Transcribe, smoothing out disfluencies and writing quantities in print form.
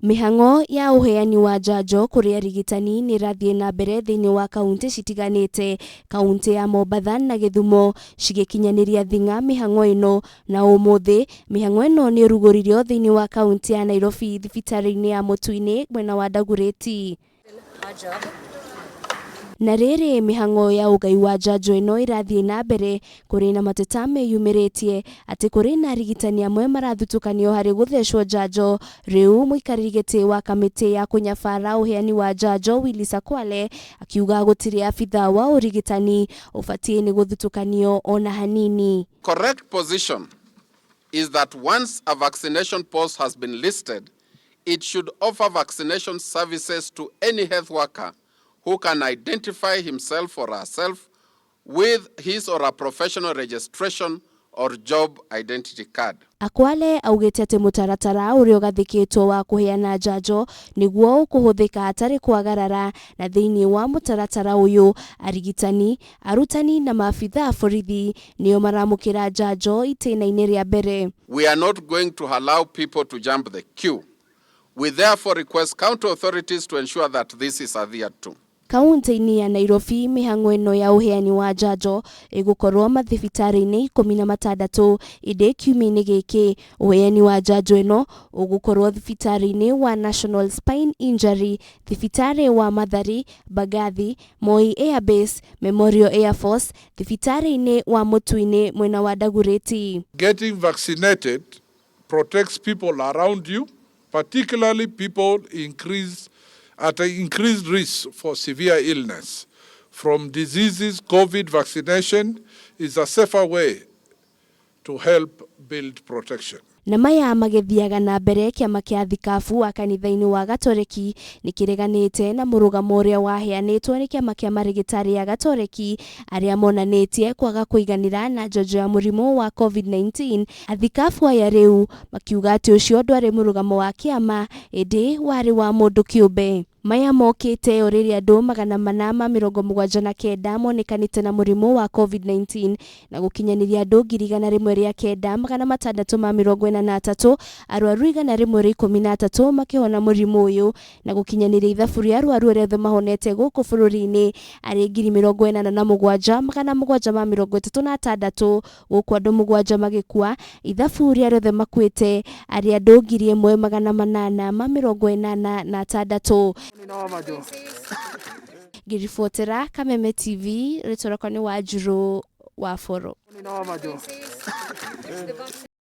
Mĩhang'o ya ũheani wa njanjo kũrĩ arigitani nĩ ĩrathiĩ na mbere thĩinĩ wa kauntĩ citiganĩte. Kauntĩ ya Mombatha na Gĩthumo cigĩkinyanĩria thing'a mĩhang'o ĩno na ũmũthĩ mĩhang'o ĩno nĩ ĩrugũririo thĩinĩ wa kauntĩ ya Nairobi thibitarĩ-inĩ ya Mũtũ-inĩ mwena wa Dagoretti. Na rĩrĩ mĩhang'o ya ũgai wa njanjo ĩno ĩrathiĩ na mbere, kũrĩ na mateta meyumĩrĩtie atĩ kũrĩ na arigitani amwe marathutũkanio harĩ gũthecwo njanjo. Rĩu mũikarĩri gĩtĩ wa kamĩtĩ ya kũnyabara ũheani wa njanjo Willis Akwale akiuga gũtirĩ abithaa wa ũrigitani ũbatiĩ nĩ gũthutũkanio ona hanini. Correct position is that once a vaccination post has been listed, it should offer vaccination services to any health worker who can identify himself or herself with his or her professional registration or job identity card. Akwale augĩte atĩ mũtaratara ũrĩa ũgathĩkĩtwo wa kũheana njanjo nĩguo ũkũhũthĩka hatarĩ kwagarara, na thĩinĩ wa mũtaratara ũyũ arigitani, arutani na maabithaa a borithi nĩo maramũkĩra njanjo itĩna-inĩ rĩa mbere. We are not going to allow people to jump the queue. We therefore request county authorities to ensure that this is adhered to. Kauntĩ-inĩ ya Nairobi mĩhang'o ĩno ya ũheani wa njanjo ĩgũkorwo mathibitarĩ-inĩ 16 ĩndĩ kiumia-inĩ gĩkĩ ũheani wa njanjo ĩno ũgũkorwo thibitarĩ-inĩ wa National Spine Injury, thibitarĩ wa Mathari, Mbagathi, Moi Air Base, Memorial Air Force, thibitarĩ-inĩ wa Mũtũ-inĩ mwena wa Dagoretti. Getting vaccinated protects people around you, particularly people at an increased risk for severe illness from diseases. COVID vaccination is a safer way to help build protection. Na maya magĩthiaga na mbere, kĩama kĩa thikabu wa kanitha-inĩ wa Gatoreki nĩ kĩreganĩte na mũrũgamo ũrĩa waheanĩtwo nĩ kĩama kĩa marĩgĩtarĩ ya Gatoreki arĩa monanĩtie kwaga kũiganĩra na njanjo ya mũrimũ wa COVID-19. Athikabu aya rĩu makiuga atĩ ũcio ndwarĩ mũrũgamo wa kĩama ĩndĩ warĩ wa mũndũ kĩũmbe. Maya mokĩte o rĩrĩa andũ 479 monekanĩte na mũrimũ wa COVID-19 na gũkinyanĩria andũ 109,643, arwaru 113 makĩhona mũrimũ ũyũ na gũkinyanĩria ithabu rĩa arwaru arĩa othe mahonete gũkũ bũrũri-inĩ arĩ 87,736, gũkũ andũ 7 magĩkua. Ithabu rĩa arĩa othe makuĩte arĩ andũ 1886. Ngĩribotera Kameme TV, rĩtwa rĩakwa nĩ Wanjirũ wa Boro.